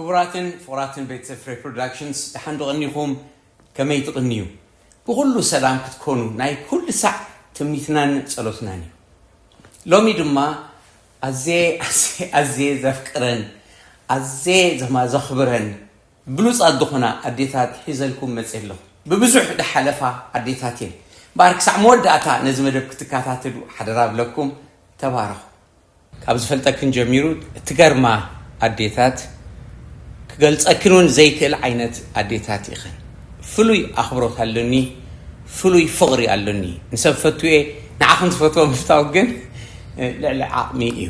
ክቡራትን ፍቑራትን ቤተሰብ ፍሬ ፕሮዳክሽንስ፣ ደሓን ዶ ቀኒኹም? ከመይ ትቕንዩ? ብኹሉ ሰላም ክትኮኑ ናይ ኩሉ ሳዕ ትምኒትናን ጸሎትናን እዩ። ሎሚ ድማ ኣዜ ኣዜ ኣዜ ዘፍቅረን ኣዜ ዘማ ዘኽብረን ብሉጻት ዝኾና ኣዴታት ሒዘልኩም መጽእ ኣለኹ። ብብዙሕ ድሓለፋ ኣዴታት እየን። እምበኣር ክሳዕ መወዳእታ ነዚ መደብ ክትከታተሉ ሓደራ ብለኩም። ተባረኹ። ካብ ዝፈልጠክን ጀሚሩ እትገርማ ኣዴታት ክገልጸክን እውን ዘይክእል ዓይነት ኣዴታት ኢኽን። ፍሉይ ኣኽብሮት ኣለኒ፣ ፍሉይ ፍቕሪ ኣለኒ። ንሰብ ፈትየ ንዓኽን ዝፈትዎ ምፍታው ግን ልዕሊ ዓቕሚ እዩ።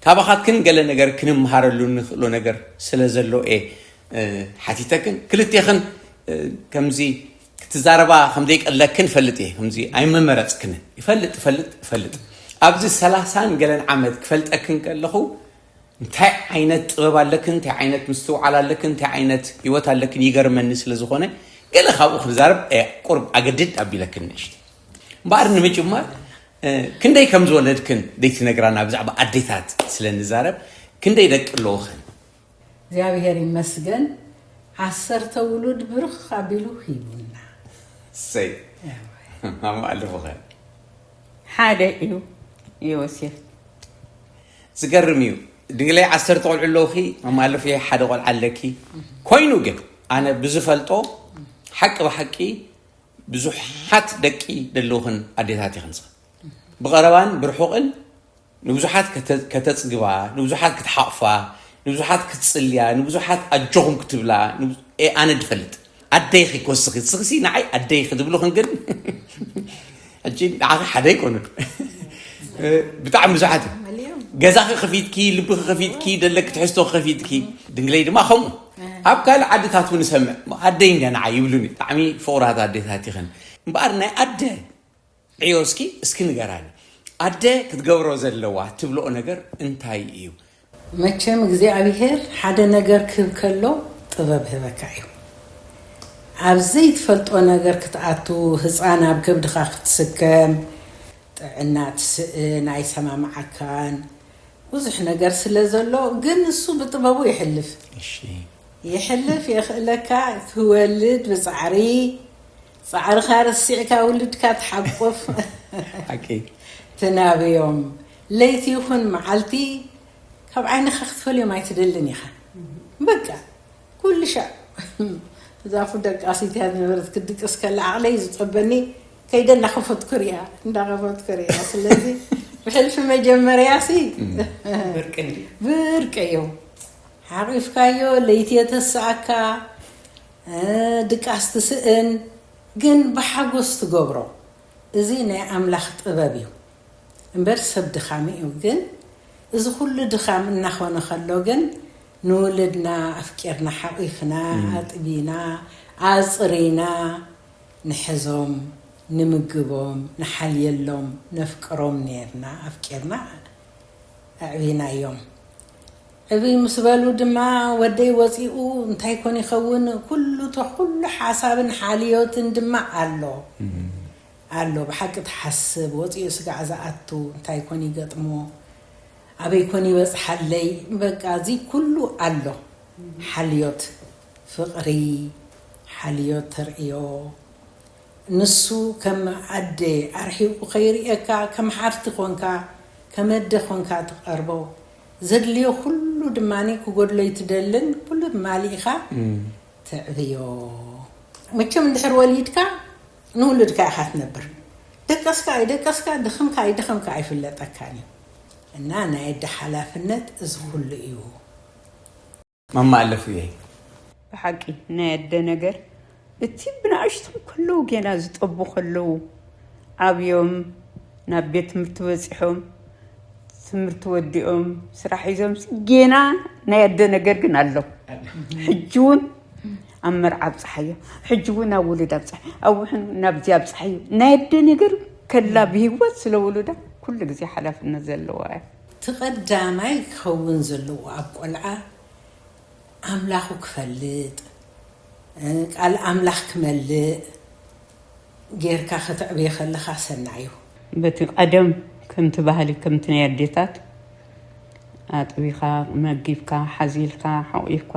ካባኻትክን ገለ ነገር ክንምሃረሉ ንኽእሎ ነገር ስለ ዘሎ እየ ሓቲተክን። ክልቴኽን ከምዚ ክትዛረባ ከም ዘይቀለክን እፈልጥ እየ። ከምዚ ኣይመመረጽክንን። ይፈልጥ እፈልጥ እፈልጥ። ኣብዚ ሰላሳን ገለን ዓመት ክፈልጠክን ከለኹ እንታይ ዓይነት ጥበብ ኣለክን፣ እንታይ ዓይነት ምስትውዓል ኣለክን፣ እንታይ ዓይነት ህይወት ኣለክን ይገርመኒ ስለ ዝኾነ ገለ ካብኡ ክዛረብ እየ ቁርብ ኣገድድ ኣቢለክን ንእሽቲ። እምበኣር ንምጅማር ክንደይ ከም ዝወለድክን ዘይትነግራና ብዛዕባ ኣዴታት ስለ ንዛረብ ክንደይ ደቂ ኣለውኽን? እግዚኣብሔር ይመስገን ዓሰርተ ውሉድ ብርኽ ኣቢሉ ሂቡና። ሰይ ማማ ኣለፉኸ? ሓደ እዩ ዮሴፍ። ዝገርም እዩ። ድንግለይ ዓሰርተ ቆልዑ ኣለውኺ፣ ማማ ኣለፉ ሓደ ቆልዓ ኣለኪ። ኮይኑ ግን ኣነ ብዝፈልጦ ሓቂ ብሓቂ ብዙሓት ደቂ ደለውኽን ኣዴታት ኢኽን። ብቐረባን ብርሑቕን ንብዙሓት ከተጽግባ፣ ንብዙሓት ክትሓቕፋ፣ ንብዙሓት ክትጽልያ፣ ንብዙሓት ኣጆኹም ክትብላ ኣነ ድፈልጥ። ኣደይኺ ክወስኺ ስኽሲ ንዓይ ኣደይኺ ዝብሉኽን ግን ሕጂ ንዓኺ ሓደ ኣይኮኑን። ብጣዕሚ ብዙሓት እዮም። ገዛኺ ከፊትኪ፣ ልብኺ ከፊትኪ፣ ደለኪ ትሕዝቶ ከፊትኪ፣ ድንግለይ ድማ ከምኡ። ኣብ ካልእ ዓድታት እውን እሰምዕ ኣደይ እንድያ ንዓይ ይብሉኒ። ብጣዕሚ ፍቑራት ኣዴታት ኢኽን። እምበኣር ናይ ኣደ ዕዮ እስኪ እስኪ ንገራኒ ኣደ ክትገብሮ ዘለዋ ትብልኦ ነገር እንታይ እዩ? መቸም እግዚኣብሔር ሓደ ነገር ክህብ ከሎ ጥበብ ህበካ እዩ። ኣብ ዘይትፈልጦ ነገር ክትኣቱ፣ ህፃን ኣብ ከብድኻ ክትስከም፣ ጥዕና ትስእን ኣይሰማምዓካን፣ ብዙሕ ነገር ስለ ዘሎ ግን ንሱ ብጥበቡ ይሕልፍ። ይሕልፍ የኽእለካ። ትወልድ ብፃዕሪ፣ ፃዕርኻ ረሲዕካ ውልድካ ትሓቁፍ፣ ትናብዮም። ለይቲ ይኹን መዓልቲ ካብ ዓይንኻ ክትፈልዮም ኣይትደልን ኢኻ። በቃ ኩሉ ሻዕ ዛፉ ደቃሲት እያ ዝነበረት። ክድቅስ ከላ ዓቕለይ ዝጠበኒ ከይደ እንዳኸፈትኩ ሪኣ እንዳኸፈትኩ ሪኣ። ስለዚ ብሕልፊ መጀመርያ ሲ ብርቂ እዩ። ሓቂፍካዮ ለይቲ የተስኣካ፣ ድቃስ ትስእን፣ ግን ብሓጎስ ትገብሮ። እዚ ናይ ኣምላኽ ጥበብ እዩ እምበር ሰብ ድኻም እዩ። ግን እዚ ኩሉ ድኻም እናኾነ ከሎ ግን ንውልድና ኣፍቂርና ሓቒፍና ኣጥቢና ኣፅሪና ንሕዞም፣ ንምግቦም፣ ንሓልየሎም፣ ነፍቅሮም ኔርና ኣፍቂርና ኣዕቢናዮም። ዕብይ ምስ በሉ ድማ ወደይ ወፂኡ እንታይ ኮን ይኸውን ኩሉ ተ ኩሉ ሓሳብን ሓልዮትን ድማ ኣሎ ኣሎ ብሓቂ ትሓስብ ወፂኡ ስጋዕ ዝኣቱ እንታይ ኮን ይገጥሞ ኣበይ ኮን ይበፅሓለይ በቃ እዚ ኩሉ ኣሎ ሓልዮት ፍቕሪ ሓልዮት ተርእዮ ንሱ ከም ኣደ ኣርሒቑ ከይርእየካ ከም ሓፍቲ ኾንካ ከም ኣደ ኾንካ ትቐርቦ ዘድልዮ ኩሉ ድማ ክጎድሎ ኣይትደልን ኩሉ ማሊእኻ ተዕብዮ መቸም እንድሕር ወሊድካ ንውሉድካ ኢኻ ትነብር ደቀስካ ኣይደቀስካ ድኽምካ ኣይደኸምካ ኣይፍለጠካን እዩ እና ናይ ኣደ ሓላፍነት እዚ ኩሉ እዩ ማማ ኣለፉ እየ። ብሓቂ ናይ ኣደ ነገር እቲ ብንኣሽቶም ከለዉ ጌና ዝጠቡ ከለዉ ዓብዮም ናብ ቤት ትምህርቲ በፂሖም ትምህርቲ ወዲኦም ስራሕ ሒዞም ጌና ናይ ኣደ ነገር ግን ኣሎ ሕጂ እውን ኣብ መርዓ ኣብፅሓዮ ሕጂ እውን ኣብ ውሉድ ኣብፅሓ ኣብሕን ናብዚ ኣብፅሓዮ ናይ ኣደ ነገር ከላ ብሂወት ስለ ውሉዳ ኩሉ ግዜ ሓላፍነት ዘለዋ እያ እቲ ቀዳማይ ክኸውን ዘለዎ ኣብ ቆልዓ ኣምላኹ ክፈልጥ ቃል ኣምላኽ ክመልእ ጌርካ ከተዕብዮ ከለኻ ሰናይ እዩ። በቲ ቀደም ከምቲ ባህሊ ከምቲ ናይ ኣዴታት ኣጥቢኻ መጊብካ ሓዚልካ ሓቑፍካ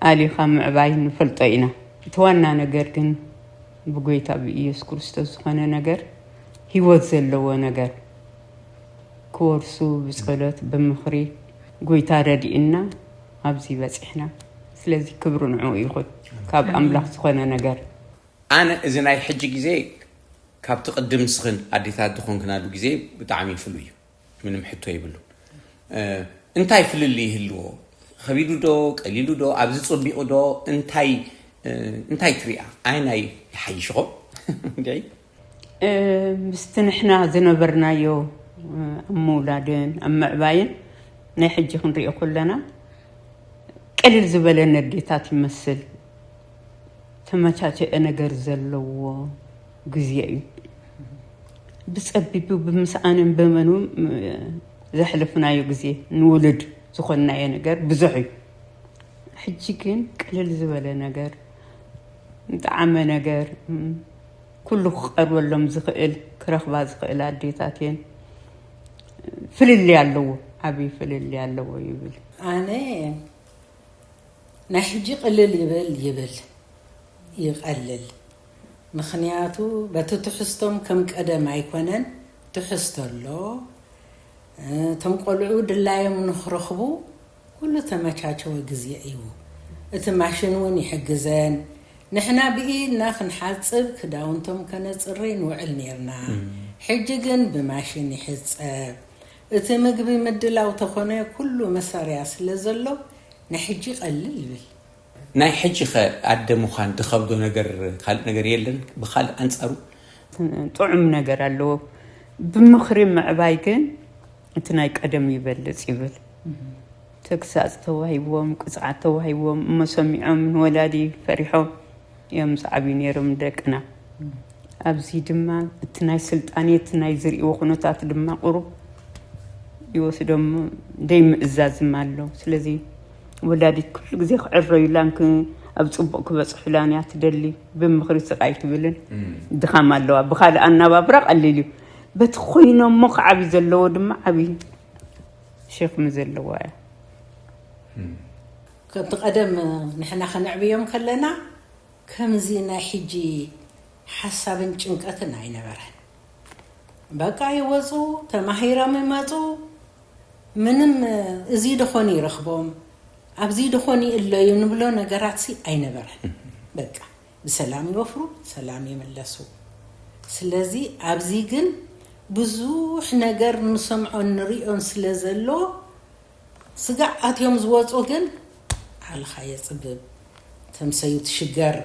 ኣሊኻ ምዕባይ ንፈልጦ ኢና። እቲ ዋና ነገር ግን ብጎይታ ብኢየሱስ ክርስቶስ ዝኾነ ነገር፣ ህይወት ዘለዎ ነገር ክወርሱ ብጸሎት፣ ብምኽሪ፣ ጎይታ ረዲእና ኣብዚ በጺሕና። ስለዚ ክብሪ ንዕኡ ይኹን፣ ካብ ኣምላኽ ዝኾነ ነገር። ኣነ እዚ ናይ ሕጂ ግዜ ካብቲ ቅድም ንስኽን ኣዴታት ዝኾንክናሉ ግዜ ብጣዕሚ ፍሉይ እዩ። ምንም ሕቶ የብሉን። እንታይ ፍልልይ ይህልዎ? ከቢዱ ዶ ቀሊሉ ዶ? ኣብዚ ጸቢቑ ዶ? እንታይ እንታይ ትሪኣ? ኣየናይ ይሓይሽኹም? ምስቲ ንሕና ዝነበርናዮ ኣብ ምውላድን ኣብ ምዕባይን ናይ ሕጂ ክንሪኦ ከለና ቅልል ዝበለ ነዴታት ይመስል። ተመቻቸአ ነገር ዘለዎ ግዜ እዩ። ብጸቢቡ ብምስኣንን ብመኑ ዘሕለፍናዮ ግዜ ንውሉድ ዝኾንናዮ ነገር ብዙሕ እዩ። ሕጂ ግን ቅልል ዝበለ ነገር፣ ንጠዓመ ነገር፣ ኩሉ ክቐርበሎም ዝኽእል ክረኽባ ዝኽእል ኣዴታት እየን። ፍልልይ ኣለዎ፣ ዓብዪ ፍልልይ ኣለዎ ይብል። ኣነ ናይ ሕጂ ቅልል ይብል ይብል ይቐልል። ምኽንያቱ በቲ ትሕዝቶም ከም ቀደም ኣይኮነን። ትሕዝቶ ኣሎ። እቶም ቆልዑ ድላዮም ንኽረኽቡ ኩሉ ተመቻቸወ ግዜ እዩ። እቲ ማሽን እውን ይሕግዘን። ንሕና ብኢድና ክንሓጽብ ክዳውንቶም ከነጽሪ ንውዕል ኔርና። ሕጂ ግን ብማሽን ይሕጸብ። እቲ ምግቢ ምድላው ተኾነ ኩሉ መሳርያ ስለ ዘሎ ንሕጂ ቀልል ይብል። ናይ ሕጂ ኸ ኣደ ምዃን ድኸብዶ ነገር ካልእ ነገር የለን? ብኻልእ ኣንጻሩ ጥዑም ነገር ኣለዎ። ብምኽሪ ምዕባይ ግን እቲ ናይ ቀደም ይበልጽ ይብል። ተግሳጽ ተዋሂብዎም፣ ቅጽዓት ተዋሂብዎም እሞ ሰሚዖም ንወላዲ ፈሪሖም እዮም ዝዓብዩ ነይሮም ደቅና። ኣብዚ ድማ እቲ ናይ ስልጣኔ እቲ ናይ ዝርእይዎ ኩነታት ድማ ቁሩብ ይወስዶም ደይ ምእዛዝም ኣሎ። ስለዚ ወላዲት ኩሉ ግዜ ክዕረዩላን ክ- ኣብ ጽቡቕ ክበጽሑላን እያ ትደሊ። ብምኽሪ ስቕ ኣይትብልን። ድኻም ኣለዋ። ብኻልእ ኣናባብራ ቀሊል እዩ። በቲ ኮይኖሞ ክዓቢ ዘለዎ ድማ ዓቢ ሸክሚ ዘለዋ እያ። ከምቲ ቀደም ንሕና ከነዕብዮም ከለና ከምዚ ናይ ሕጂ ሓሳብን ጭንቀትን ኣይነበረን። በቃ ይወፁ፣ ተማሂሮም ይመፁ። ምንም እዚ ደኾን ይረኽቦም፣ ኣብዚ ደኾን ይእለዩ ንብሎ ነገራት ሲ ኣይነበረን። በቃ ብሰላም ይወፍሩ፣ ሰላም ይምለሱ። ስለዚ ኣብዚ ግን ብዙሕ ነገር ንሰምዖን ንሪኦን ስለ ዘሎ ስጋዕ ኣትዮም ዝወፁ ግን ዓልኻ የፅብብ፣ ተምሰዩ ትሽገር፣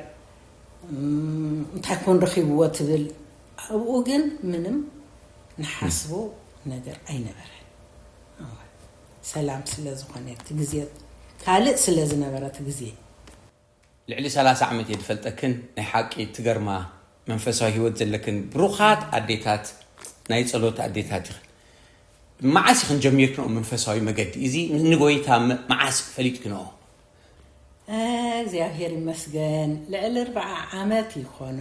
እንታይ ኮን ረኺብዎ ትብል። ኣብኡ ግን ምንም ንሓስቦ ነገር ኣይነበረን። ሰላም ስለ ዝኾነ እቲ ግዜ ካልእ ስለ ዝነበረ እቲ ግዜ ልዕሊ ሰላሳ ዓመት እየ ዝፈልጠክን ናይ ሓቂ ትገርማ መንፈሳዊ ህይወት ዘለክን ብሩኻት ኣዴታት ናይ ጸሎት ኣዴታት ኢኽን። መዓስ ኢኽን ጀሚርክንኦ መንፈሳዊ መገዲ እዚ ንጎይታ መዓስ ፈሊጥክንኦ? እግዚኣብሔር ይመስገን ልዕሊ ኣርብዓ ዓመት ይኾኖ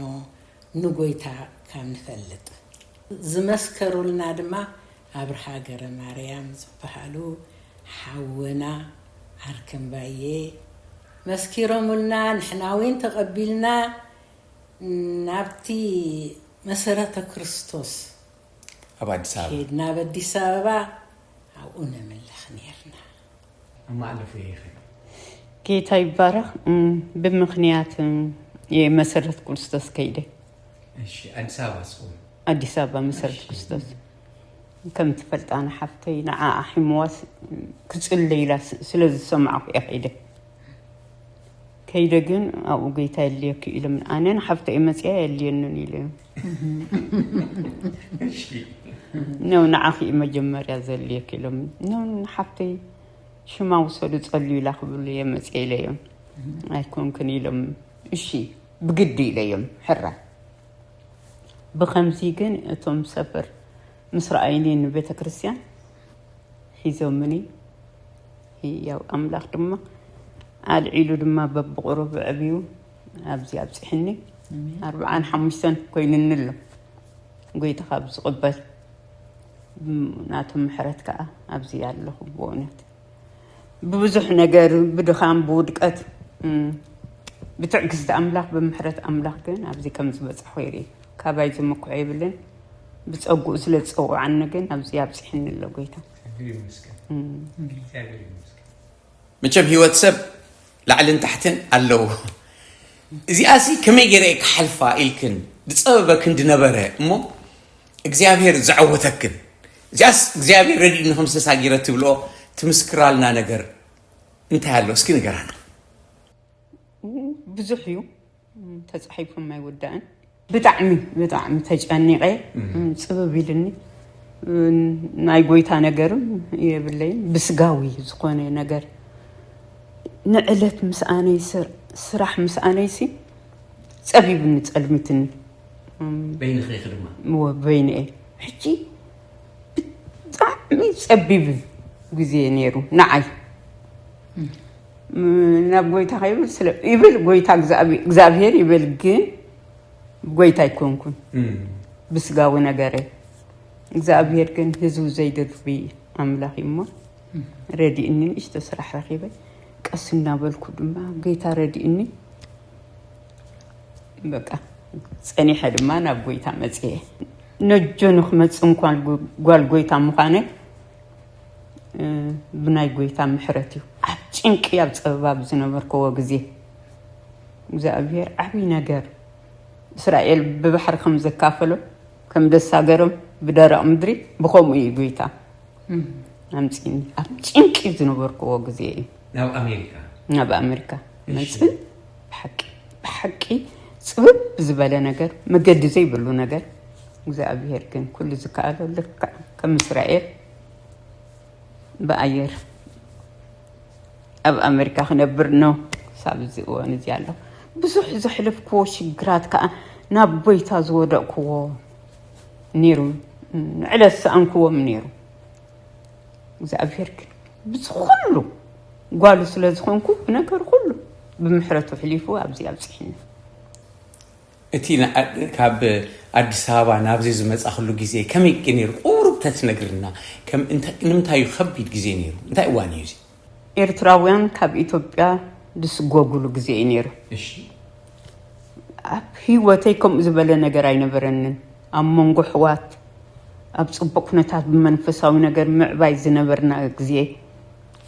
ንጎይታ ካብ ንፈልጥ። ዝመስከሩልና ድማ ኣብርሃ ገረ ማርያም ዝበሃሉ ሓውና ዓርክምባዬ መስኪሮምልና፣ ንሕና እውን ተቐቢልና ናብቲ መሰረተ ክርስቶስ ኣብ ኣዲስ ኣበባ ሄድና ኣብ ኣዲስ ኣበባ ኣብኡ ነምልኽ ነርና። ኣማዕልፉ ይኸ ጌታ ይባረኽ። እም፣ ብምኽንያት እም፣ የመሰረት ክርስቶስ ከይደ እሺ፣ ኣዲስ ኣበባ ስኹም ኣዲስ ኣበባ መሰረት እሺ። ክርስቶስ ከም ትፈልጣ ንሓፍተይ ንዓ ኣሒምዋስ ክጽለ ኢላ ስ- ስለ ዝሰማዕኩ እየ ከይደ። ከይደ ግን ኣብኡ ጎይታ የድልየኪ ኢሎም፣ ኣነ ንሓፍተይ መፅያ የድልየንን ኢለዮም። ነው ንዓኺ እዩ መጀመርያ ዘድልየኪ ኢሎም፣ ነው ንሓፍተይ ሽማ ውሰዱ ጸልዩ ኢላ ክብሉ እየ መፅየ ኢለዮም። ኣይኮንክን ኢሎም፣ እሺ ብግዲ ኢለዮም። ሕራ ብኸምዚ ግን እቶም ሰፈር ምስ ረኣዩኒ ንቤተ ክርስቲያን ሒዞምኒ። ያው ኣምላኽ ድማ ኣልዒሉ ድማ በብቑሩብ ዕብዩ ኣብዚ ኣብፅሕኒ። ኣርብዓን ሓሙሽተን ኮይንኒ ኣሎ። ጎይታ ካብ ዝቕበል ናቱ ምሕረት ከዓ ኣብዚ ኣለኹ። ብእውነት ብብዙሕ ነገር፣ ብድኻም፣ ብውድቀት ብትዕግስቲ ኣምላኽ፣ ብምሕረት ኣምላኽ ግን ኣብዚ ከም ዝበጻሕኹ ይርኢ። ካባይ ዝምክሖ የብልን። ብጸግኡ ስለ ዝጸውዓኒ ግን ኣብዚ ኣብጽሕኒ ኣሎ ጎይታ። መቸም ህይወት ሰብ ላዕልን ታሕትን ኣለዎ። እዚኣሲ ከመይ ገይረ ክሓልፋ ኢልክን ዝጸበበክን ድነበረ እሞ እግዚኣብሔር ዘዐወተክን፣ እዚኣስ እግዚኣብሔር ረድእኒ ከም ተሳጊረ ትብልኦ ትምስክራልና ነገር እንታይ ኣሎ እስኪ ንገራና። ብዙሕ እዩ፣ ተፃሒፉም ኣይወዳእን። ብጣዕሚ ብጣዕሚ ተጨኒቐ፣ ፅብብ ኢልኒ። ናይ ጎይታ ነገርም የብለይን። ብስጋዊ ዝኾነ ነገር ንዕለት ምስኣነይ፣ ስራሕ ምስኣነይሲ ፀቢብኒ፣ ፀልሚትኒ። በይንኺ ኢኺ ድማ? እወ፣ በይነ እየ። ሕጂ ብጣዕሚ ፀቢብ ግዜ ነይሩ ንዓይ። ናብ ጎይታ ከይብል ስለ ይብል፣ ጎይታ እግዚኣብሔር ይብል፣ ግን ጎይታ ኣይኮንኩን። ብስጋዊ ነገረ እግዚኣብሔር ግን ህዝቡ ዘይደርቢ ኣምላኽ እዩ እሞ፣ ረዲእኒ፣ ንእሽቶ ስራሕ ረኺበ። ቀስ እናበልኩ ድማ ጌታ ረዲእኒ። በቃ ፀኒሐ ድማ ናብ ጎይታ መፅየ። ነጆ ንክመፅእ እንኳን ጓል ጎይታ ምዃነ ብናይ ጎይታ ምሕረት እዩ። ኣብ ጭንቂ ኣብ ፀበባ ብዝነበርክዎ ግዜ እግዚኣብሔር ዓብዪ ነገር እስራኤል ብባሕሪ ከም ዘካፈሎ ከም ደሳገሮም ብደረቕ ምድሪ ብኸምኡ እዩ ጎይታ ኣምፅኒ። ኣብ ጭንቂ ዝነበርክዎ ግዜ እዩ ናብ ኣሜሪካ ናብ ኣሜሪካ መፅእ። ብሓቂ ብሓቂ ፅብብ ዝበለ ነገር፣ መገዲ ዘይብሉ ነገር እግዚኣብሔር ግን ኩሉ ዝከኣሎ ልክዕ ከም እስራኤል ብኣየር ኣብ ኣሜሪካ ክነብር ነው። ሳብ እዚ እዋን እዚ ኣሎ ብዙሕ ዘሕለፍክዎ ሽግራት ከዓ ናብ ጎይታ ዝወደቅክዎ ነይሩ፣ ንዕለት ሰኣንክዎም ነይሩ። እግዚኣብሔር ግን ብዚ ኩሉ ጓሉ ስለ ዝኾንኩ ብነገር ኩሉ ብምሕረቱ ሕሊፉ ኣብዚ ኣብፅሕኒ። እቲ ካብ ኣዲስ ኣበባ ናብዚ ዝመፃኽሉ ግዜ ከመይ ነይሩ? ቁሩብ ተትነግርና። ንምንታይ እዩ ከቢድ ግዜ ነይሩ? እንታይ እዋን እዩ እዚ? ኤርትራውያን ካብ ኢትዮጵያ ዝስጎጉሉ ግዜ እዩ ነይሩ። ኣብ ህይወተይ ከምኡ ዝበለ ነገር ኣይነበረንን። ኣብ መንጎ ኣሕዋት ኣብ ፅቡቅ ኩነታት ብመንፈሳዊ ነገር ምዕባይ ዝነበርና ግዜ፣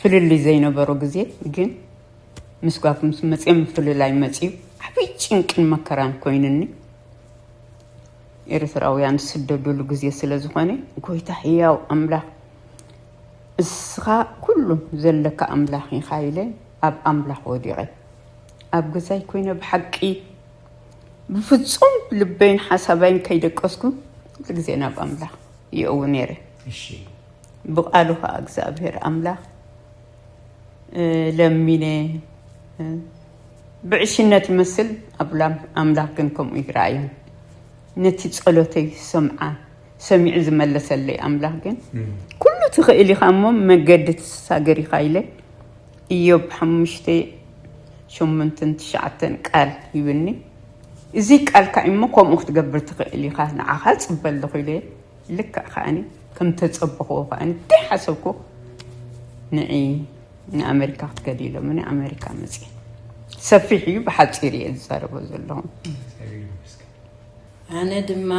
ፍልልይ ዘይነበሮ ግዜ ግን ምስ ጓፍ ምስ መፅየ ምፍልላይ መፅዩ ዓብይ ጭንቅን መከራን ኮይንኒ። ኤርትራውያን ዝስደዱሉ ግዜ ስለ ዝኾነ፣ ጎይታ ህያው ኣምላኽ እስኻ ኩሉ ዘለካ ኣምላኽ ኢኻ ኢለ ኣብ ኣምላኽ ወዲቐ። ኣብ ገዛይ ኮይነ ብሓቂ ብፍጹም ልበይን ሓሳባይን ከይደቀስኩ ኩሉ ግዜ ናብ ኣምላኽ ይእው ነይረ። ብቓሉ ከዓ እግዚኣብሔር ኣምላኽ ለሚነ ብዕሽነት ይመስል፣ ኣምላኽ ግን ከምኡ ይረኣዮ። ነቲ ጸሎተይ ዝሰምዓ ሰሚዑ ዝመለሰለይ ኣምላኽ ግን ኩሉ ትኽእል ኢኻ እሞ መገዲ ትሳገር ኢኻ ኢለ ኢዮብ ሓሙሽተ ሸሞንተን ትሽዓተን ቃል ይብኒ። እዚ ቃልካ እሞ ከምኡ ክትገብር ትኽእል ኢኻ፣ ንዓኻ ጽበ ኣለኹ ኢለ ልክዕ ከኣኒ ከም ተጸበኽዎ ከኣኒ ደይ ሓሰብኩ ንዒ ንኣመሪካ ክትከዲ ኢሎምኒ ኣመሪካ መፅየ። ሰፊሕ እዩ፣ ብሓፂር እየ ዝዛረቦ ዘለኹ። ኣነ ድማ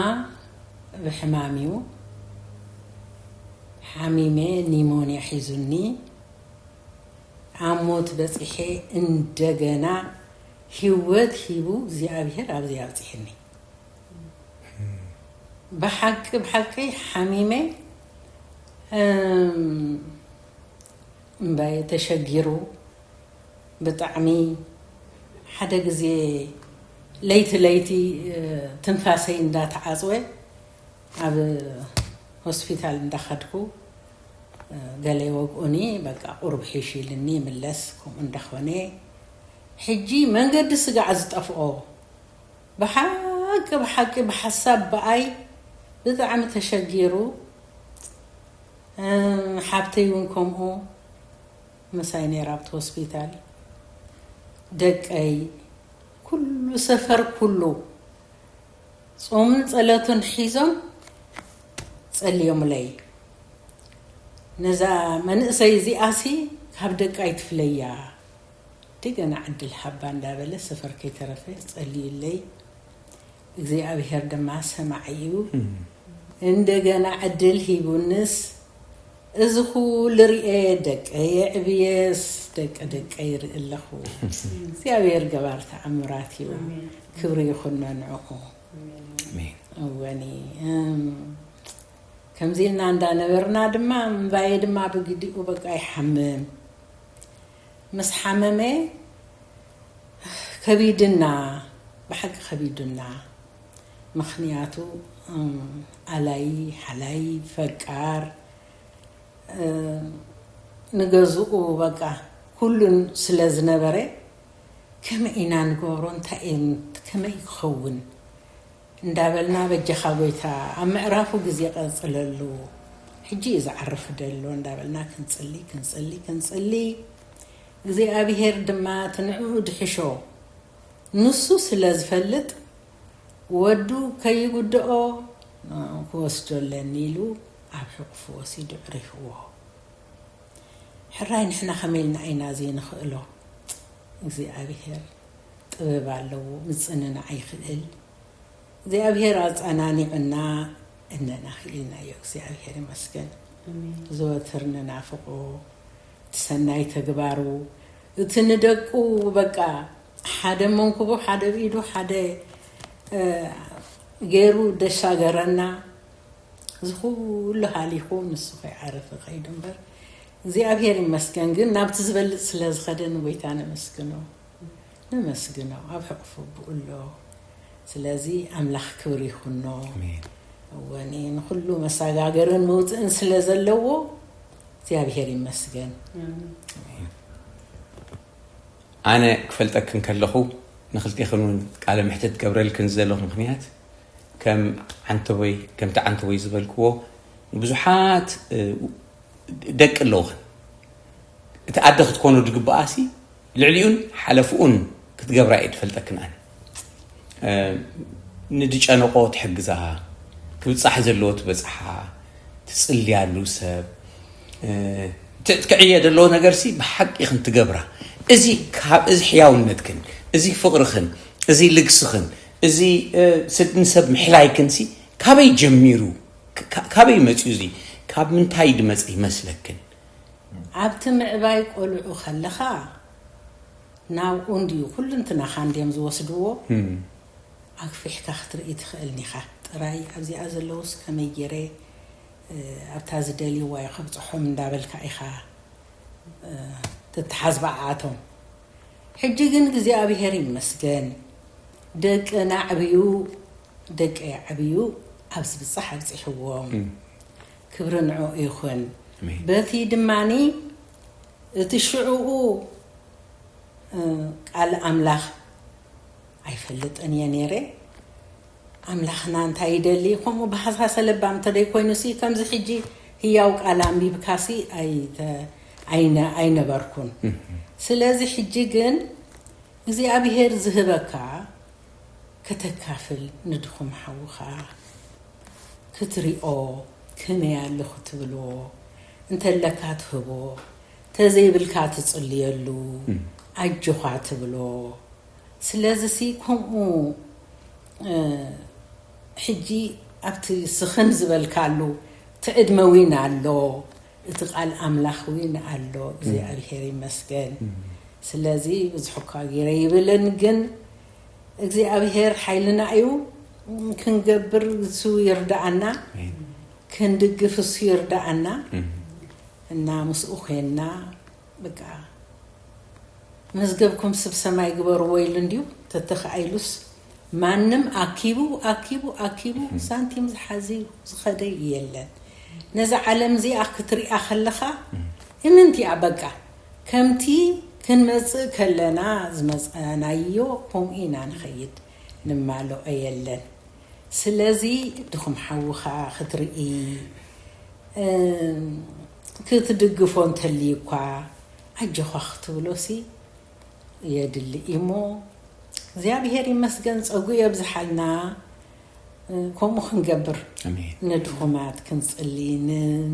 ብሕማም እዩ ሓሚመ፣ ኒሞንያ ሒዙኒ፣ ኣብ ሞት በፂሐ፣ እንደገና ህይወት ሂቡ እግዚኣብሔር ኣብዚ ኣብፅሕኒ። ብሓቂ ብሓቂ ሓሚመ እምባየ ተሸጊሩ ብጣዕሚ ሓደ ግዜ ለይቲ ለይቲ ትንፋሰይ እንዳተዓፅወ ኣብ ሆስፒታል እንዳኸድኩ ገለ ወግኡኒ በቃ ቁሩብ ሒሽ ኢልኒ ይምለስ ከምኡ እንዳኾነ ሕጂ መንገዲ ስጋዕ ዝጠፍኦ ብሓቂ ብሓቂ ብሓሳብ ብኣይ ብጣዕሚ ተሸጊሩ ሓብተይ እውን ከምኡ ምሳይ ነይራ ኣብቲ ሆስፒታል ደቀይ ኩሉ ሰፈር ኩሉ ጾምን ጸለቱን ሒዞም ጸልዮምለይ ነዛ መንእሰይ እዚኣሲ ካብ ደቃይ ትፍለያ እንደገና ዕድል ሃባ እንዳበለ ሰፈር ከይተረፈ ጸልዩለይ። እግዚኣብሔር ድማ ሰማዒ እዩ። እንደገና ዕድል ሂቡንስ እዚ ኩሉ ሪኤ ደቀ የዕብየስ ደቀ ደቀ ይርኢ ኣለኹ። እግዚኣብሔር ገባር ተኣምራት እዩ። ክብሪ ይኹኖ ንዕኹ። ኣሜን። እወኒ እም፣ ከምዚ ኢልና እንዳነበርና ድማ እምባየ ድማ ብግዲኡ በቃ ይሓምም። ምስ ሓመመ ከቢድና፣ ብሓቂ ከቢዱና። ምኽንያቱ እም፣ ኣላይ ሓላይ ፈቃር እ፣ ንገዝኡ በቃ ኩሉን ስለ ዝነበረ ከመይ ኢና ንገብሮ እንታይ እየ ከመይ ክኸውን እንዳበልና በጃኻ ጎይታ ኣብ ምዕራፉ ግዜ ቀጽለሉ ሕጂ እዩ ዝዓርፍ ደሎ እንዳበልና ክንጽሊ ክንጽሊ ክንጽሊ እግዚኣብሔር ድማ ትንዕኡ ድሕሾ ንሱ ስለ ዝፈልጥ ወዱ ከይጉድኦ ክወስዶ ኣለኒ ኢሉ ኣብ ሕቑፉ ወሲዱ ዕሪፍዎ። ሕራይ ንሕና ከመይ ኢልና ኢና ዘይንኽእሎ እግዚኣብሔር ጥበብ ኣለዎ ምጽንናዕ ይኽእል። እግዚኣብሔር ኣጸናኒዑና እነና ክኢልናዮ እግዚኣብሔር ይመስገን። ዘወትር ንናፍቆ እቲ ሰናይ ተግባሩ እቲ ንደቁ በቃ ሓደ መንኩቡ ሓደ ብኢዱ ሓደ ገይሩ ደሻገረና። እዚ ኩሉ ሃሊኹ ንሱ ከይዓረፈ ከይዱ እምበር እግዚኣብሔር ይመስገን። ግን ናብቲ ዝበልፅ ስለ ዝኸደ ንጎይታ ነመስግኖ ነመስግኖ ኣብ ሕቕፉ ብኡ ኣሎ። ስለዚ ኣምላኽ ክብሪ ይኹኖ። እወኒ ንኩሉ መሳጋገርን መውፅእን ስለ ዘለዎ እግዚኣብሔር ይመስገን። ኣነ ክፈልጠክን ከለኹ ንክልቴኽን እውን ቃለ ምሕትት ገብረልክን ዘለኹ ምክንያት ከም ዓንተቦይ ከምቲ ዓንተቦይ ዝበልክዎ ንብዙሓት ደቂ ኣለውኽን እቲ ኣደ ክትኮኖ ዝግብኣሲ ልዕሊኡን ሓለፍኡን ክትገብራ እየ ትፈልጠክን ኣነ ንድጨነቆ ትሕግዛ ክብፃሕ ዘለዎ ትበፅሓ ትፅልያሉ ሰብ ትዕየ ዘለዎ ነገር ሲ ብሓቂ ኢኽን ትገብራ እዚ ካብ እዚ ሕያውነትክን እዚ ፍቕርኽን እዚ ልግስኽን እዚ ንሰብ ምሕላይክን ሲ ካበይ ጀሚሩ ካበይ መፅዩ እዚ ካብ ምንታይ ድመፀ ይመስለክን ኣብቲ ምዕባይ ቆልዑ ከለኻ ናብኡ እንድዩ ኩልንትናኻ እንድዮም ዝወስድዎ ኣግፊሕካ ክትርኢ ትኽእል ኒኻ ጥራይ ኣብዚኣ ዘለውስ ከመይ ገይረ ኣብታ ዝደልይዋ እየ ከብፅሖም እንዳበልካ ኢኻ ትተሓዝባ ኣቶም ሕጂ ግን እግዚኣብሔር ይመስገን ደቂ ናዕብዩ ደቂ ያዕብዩ ኣብ ዝብፃሕ ኣብፂሕዎም ክብሪ ንዕኡ ይኹን በቲ ድማኒ እቲ ሽዕኡ ቃል ኣምላኽ ኣይፈልጥን እየ ነይረ ኣምላኽና እንታይ ይደሊ ከምኡ ብሃሳሰ ለባም እንተደይ ኮይኑ ሲ ከምዚ ሕጂ ህያው ቃል ኣንቢብካ ሲ ኣይነበርኩን ስለዚ ሕጂ ግን እግዚኣብሄር ዝህበካ ከተካፍል ንድኹም ሓውኻ ክትሪኦ ከመይ ኣሎ ክትብሎ እንተለካ ትህቦ ተዘይብልካ ትጽልየሉ ኣጆኻ ትብሎ ስለዚ ሲ ከምኡ ሕጂ ኣብቲ ስኽን ዝበልካሉ ትዕድመ ዊን ኣሎ እቲ ቃል ኣምላኽ ዊን ኣሎ እግዚኣብሄር ይመስገን ስለዚ ብዙሕ እኳ ገይረ ይብልን ግን እግዚኣብሄር ሓይልና እዩ ክንገብር እሱ ይርዳኣና ክንድግፍ እሱ ይርዳኣና እና ምስኡ ኮይንና በቃ መዝገብኩም ስብ ሰማይ ግበርዎ ኢሉ እንድዩ ተተኸኣይሉስ ማንም ኣኪቡ ኣኪቡ ኣኪቡ ሳንቲም ዝሓዚ ዝኸደ የለን ነዛ ዓለም እዚኣ ክትሪኣ ከለኻ እምንቲ እያ በቃ ከምቲ ክንመፅእ ከለና ዝመፀናዮ ከምኡ ኢና ንኸይድ ንማልኦ የለን ስለዚ ድኹም ሓውኻ ክትርኢ ክትድግፎ እንተልዩ እኳ ኣጆኻ ክትብሎሲ የድሊ እሞ እግዚኣብሄር ይመስገን ፀጉ የብዝሓልና ከምኡ ክንገብር ንድኹማት ክንፅሊ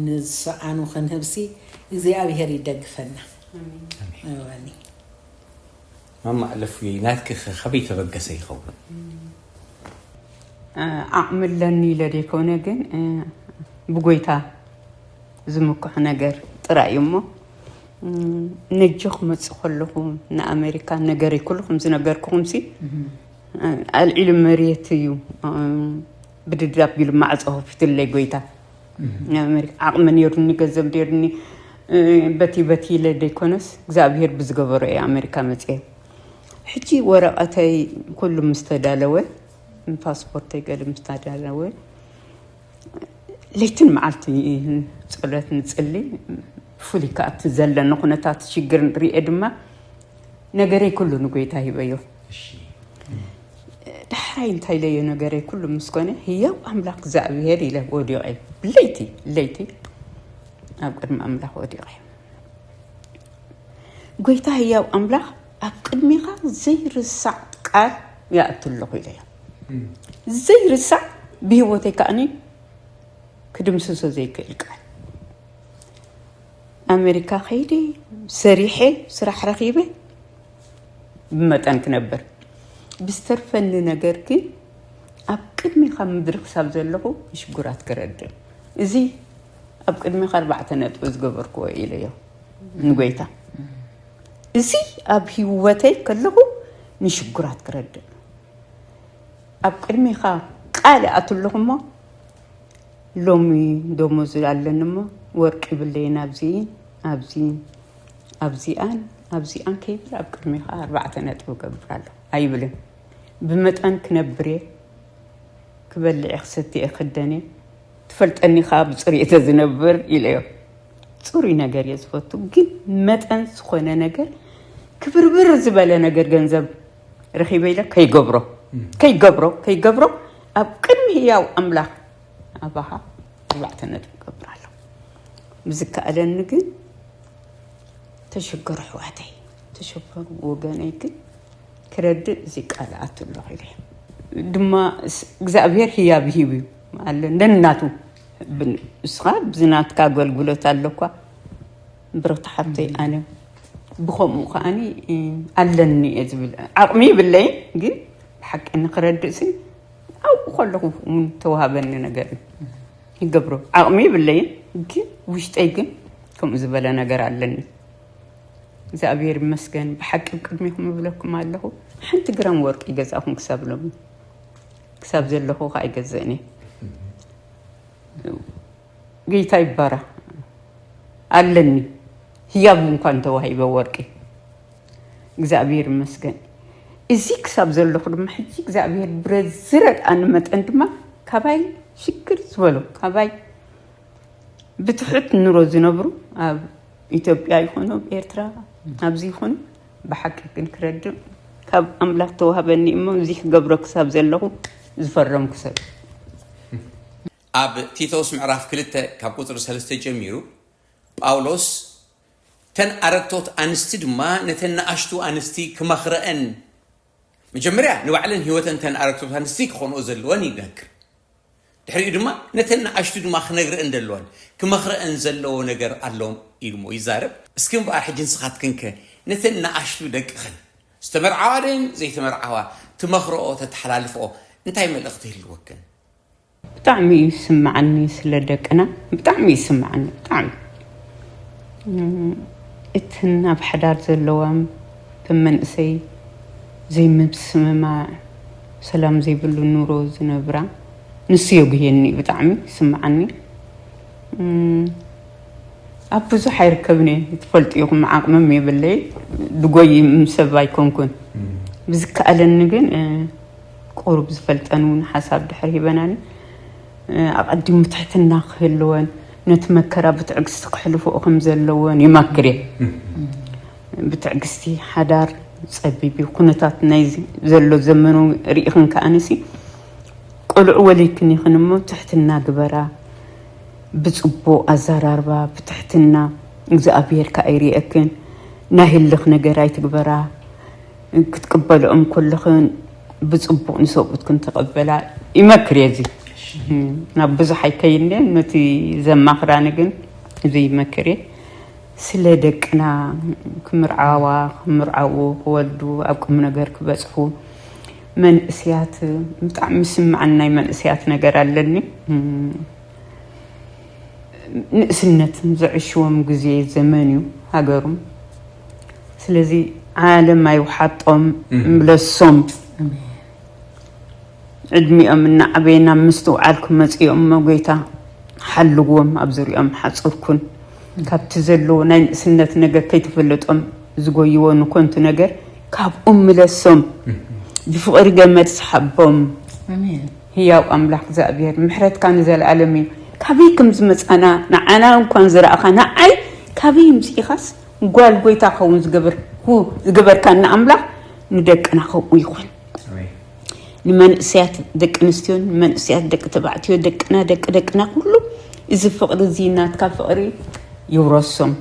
ንዝሰኣኑ ክንህብሲ እግዚኣብሄር ይደግፈና እወኒ ማማ ኣለፉ ናትኪ ከ ከበይ ተበገሰ ይኸውን? ዓቕሚ ኣለኒ ኢለ ዘይኮነ ግን ብጎይታ ዝምክሑ ነገር ጥራይ እዩ እሞ ነጂ ክመፅእ ከለኹ ንኣሜሪካ ነገረይ ኩሉ ከም ዝነገርኩኹም ሲ ኣልዒሉ መሬት እዩ ብድድ ኣቢሉ ማዕፆ ከፊትለይ ጎይታ። ኣሜሪካ ዓቕሚ ነይሩኒ፣ ገንዘብ ነይሩኒ፣ በቲ በቲ ኢለ ዘይኮነስ እግዚኣብሄር ብዝገበሮ እየ ኣሜሪካ መፅየ። ሕጂ ወረቐተይ ኩሉ ምስ ተዳለወ፣ ፓስፖርተይ ገለ ምስ ተዳለወ፣ ለይትን መዓልቲ ጸሎት ንጽሊ። ብፍሉይ ከኣ ኣብቲ ዘለኒ ኩነታት ሽግር ርእየ ድማ ነገረይ ኩሉ ንጎይታ ሂበዮ። ዳሕራይ እንታይ ኢለዮ ነገረይ ኩሉ ምስ ኮነ ህያው ኣምላኽ እግዚኣብሄር ኢለ ወዲቐ። ብለይቲ ለይቲ ኣብ ቅድሚ ኣምላኽ ወዲቐ። ጎይታ ህያው ኣምላኽ ኣብ ቅድሚኻ ዘይርሳዕ ቃል ይኣቱ ኣለኹ ኢለዮ። ዘይርሳዕ ብህይወተይ ከኣኒ ክድምስሶ ዘይክእል ቃል። ኣሜሪካ ከይደ ሰሪሐ ስራሕ ረኺበ ብመጠን ክነብር ብዝተርፈኒ ነገር ግን ኣብ ቅድሚኻ ምድሪ ክሳብ ዘለኹ ንሽጉራት ክረድእ እዚ ኣብ ቅድሚኻ ኣርባዕተ ነጥቢ ዝገበርክዎ ኢለዮ ንጎይታ። እዚ ኣብ ህይወተይ ከለኹ ንሽጉራት ክረድእ ኣብ ቅድሚኻ ቃል ኣትለኹ እሞ ሎሚ ደሞዝ ኣለኒ እሞ ወርቂ ይብለይን ኣብዚን ኣብዚን ኣብዚኣን ኣብዚኣን ከይብል ኣብ ቅድሚኻ ኣርባዕተ ነጥቢ እገብር ኣሎ ኣይብልን። ብመጠን ክነብር እየ፣ ክበልዕ እየ፣ ክሰቲ እየ፣ ክደን እየ፣ ትፈልጠኒ ከዓ ብፅርየተ ዝነብር ኢለዮ። ፅሩይ ነገር እየ ዝፈቱ፣ ግን መጠን ዝኾነ ነገር ክብርብር ዝበለ ነገር ገንዘብ ረኺበ ኢለ ከይገብሮ ከይገብሮ ከይገብሮ ኣብ ቅድሚ ህያው ኣምላኽ ኣባኻ ኣርባዕተ ነጥቢ እገብር ኣለኹ። ብዝከኣለኒ ግን ተሸገሩ ኣሕዋተይ፣ ተሸገሩ ወገነይ ግን ክረድእ እዚ ቃል ኣቱ ኣለኹ ኢለ ድማ እግዚኣብሔር ህያብ ሂብ እዩ ኣለ ነናቱ ንስኻ ብዝናትካ ኣገልግሎት ኣለኳ ብረታ ሓብተይ ኣነ ብኸምኡ ከዓኒ ኣለኒ እየ ዝብል ዓቕሚ ይብለይን ግን ብሓቂ ንክረድእ ሲ ኣብኡ ከለኹ እውን ተዋሃበኒ ነገር እዩ ይገብሮ ዓቕሚ ይብለይን ግን ውሽጠይ ግን ከምኡ ዝበለ ነገር ኣለኒ እግዚኣብሔር ይመስገን ብሓቂ ቅድሚኹም እብለኩም ኣለኹ ሓንቲ ግራም ወርቂ ይገዛኹም ክሳብ ሎሚ ክሳብ ዘለኹ ከዓ ይገዝእን እየ ጌታ ይባረክ ኣለኒ ህያብ እንኳን ተዋሂበ ወርቂ እግዚኣብሔር ይመስገን እዚ ክሳብ ዘለኹ ድማ ሕጂ እግዚኣብሔር ብረት ዝረድኣኒ መጠን ድማ ካባይ ሽግር ዝበሉ ካባይ ብትሑት ኑሮ ዝነብሩ ኣብ ኢትዮጵያ ይኹኑ ኣብ ኤርትራ ኣብዚ ይኹኑ ብሓቂ ግን ክረድእ ካብ ኣምላኽ ተዋህበኒ እሞ እዚ ክገብሮ ክሳብ ዘለኹ ዝፈረምኩ ሰብ ኣብ ቲቶስ ምዕራፍ ክልተ ካብ ቁፅሪ ሰለስተ ጀሚሩ ጳውሎስ ተን ኣረግቶት ኣንስቲ ድማ ነተን ንኣሽቱ ኣንስቲ ክመኽረአን መጀመርያ ንባዕለን ህይወተን ተን ኣረግቶት ኣንስቲ ክኾንኦ ዘለወን ይነግር ድሕሪኡ ድማ ነተን ንኣሽቱ ድማ ክነግረአን ዘለወን ክመኽረአን ዘለዎ ነገር ኣሎም ኢሉሞ ይዛረብ እስኪ እምበኣር ሕጂ ንስኻትክንከ ነተን ንኣሽቱ ደቅኽን ዝተመርዓዋ ደን ዘይተመርዓዋ ትመኽረኦ ተተሓላልፍኦ እንታይ መልእኽቲ ይህልወክን ብጣዕሚ እዩ ዝስምዓኒ ስለ ደቅና ብጣዕሚ እዩ ዝስምዓኒ ብጣዕሚ እትን ኣብ ሓዳር ዘለዋም ከም መንእሰይ ዘይምስምማዕ ሰላም ዘይብሉ ኑሮ ዝነብራ ንሱ የጉህየኒ ብጣዕሚ ይስምዓኒ ኣብ ብዙሕ ኣይርከብን እየ ትፈልጡ ኢኹም ዓቕምም የብለይ ድጎይ ምስ ሰብ ኣይኮንኩን ብዝከኣለኒ ግን ቁሩብ ዝፈልጠን እውን ሓሳብ ድሕር ሂበናኒ ኣቐዲሙ ትሕትና ክህልወን ነቲ መከራ ብትዕግስቲ ክሕልፍኦ ከም ዘለወን ይመክር እየ ብትዕግስቲ ሓዳር ፀቢብ እዩ ኩነታት ናይ ዘሎ ዘመኑ ርኢኽን ከኣንሲ ቆልዑ ወሊድክን ኢኽን እሞ ትሕትና ግበራ ብፅቡቅ ኣዘራርባ ብትሕትና እግዚኣብሔር ከዓ ይርየክን ናይ ህልኽ ነገር ኣይትግበራ ክትቅበልኦም ከለኽን ብፅቡቅ ንሰብኡትክን ተቀበላ ይመክር እየ እዚ ናብ ብዙሕ ኣይከይድን ነቲ ዘማኽራኒ ግን እዚ ይመክር እየ ስለ ደቅና ክምርዓዋ፣ ክምርዓዉ፣ ክወልዱ፣ ኣብ ቁም ነገር ክበጽሑ፣ መንእስያት፣ ብጣዕሚ ስምዓን ናይ መንእስያት ነገር ኣለኒ። እም፣ ንእስነት ዘዕሽዎም ግዜ ዘመን እዩ ሃገሩም። ስለዚ ዓለም ኣይውሓጦም፣ እም። ምለሶም። ዕድሚኦም እናዓበየ ናብ ምስትውዓል ክመጽኡ እሞ፣ ጎይታ ሓልዎም፣ ኣብ ዙሪኦም ሓጹርኩን። ካብቲ ዘለዎ ናይ ንእስነት ነገር ከይተፈለጦም ዝጎይዎ ንኮንቱ ነገር ካብኡ ምለሶም። ብፍቕሪ ገመድ ስሓቦም። ኣሜን። ህያው ኣምላኽ እግዚኣብሔር፣ ምሕረትካ ንዘለኣለም እዩ። ካበይ ከም ዝመጻና ንዓና እንኳን ዝረኣኻ፣ ንዓይ ካበይ ምጽኢኻስ ጓል ጎይታ ክኸውን ዝገበር-፣ ሁ-፣ ዝገበርካና ኣምላኽ ንደቅና ከምኡ ይኹን። ኣሜን። ንመንእሰያት ደቂ ኣንስትዮን ንመንእሰያት ደቂ ተባዕትዮ፣ ደቅና፣ ደቂ ደቅና፣ ኩሉ እዚ ፍቕሪ፣ እዚ ናትካ ፍቕሪ ይውረሶም።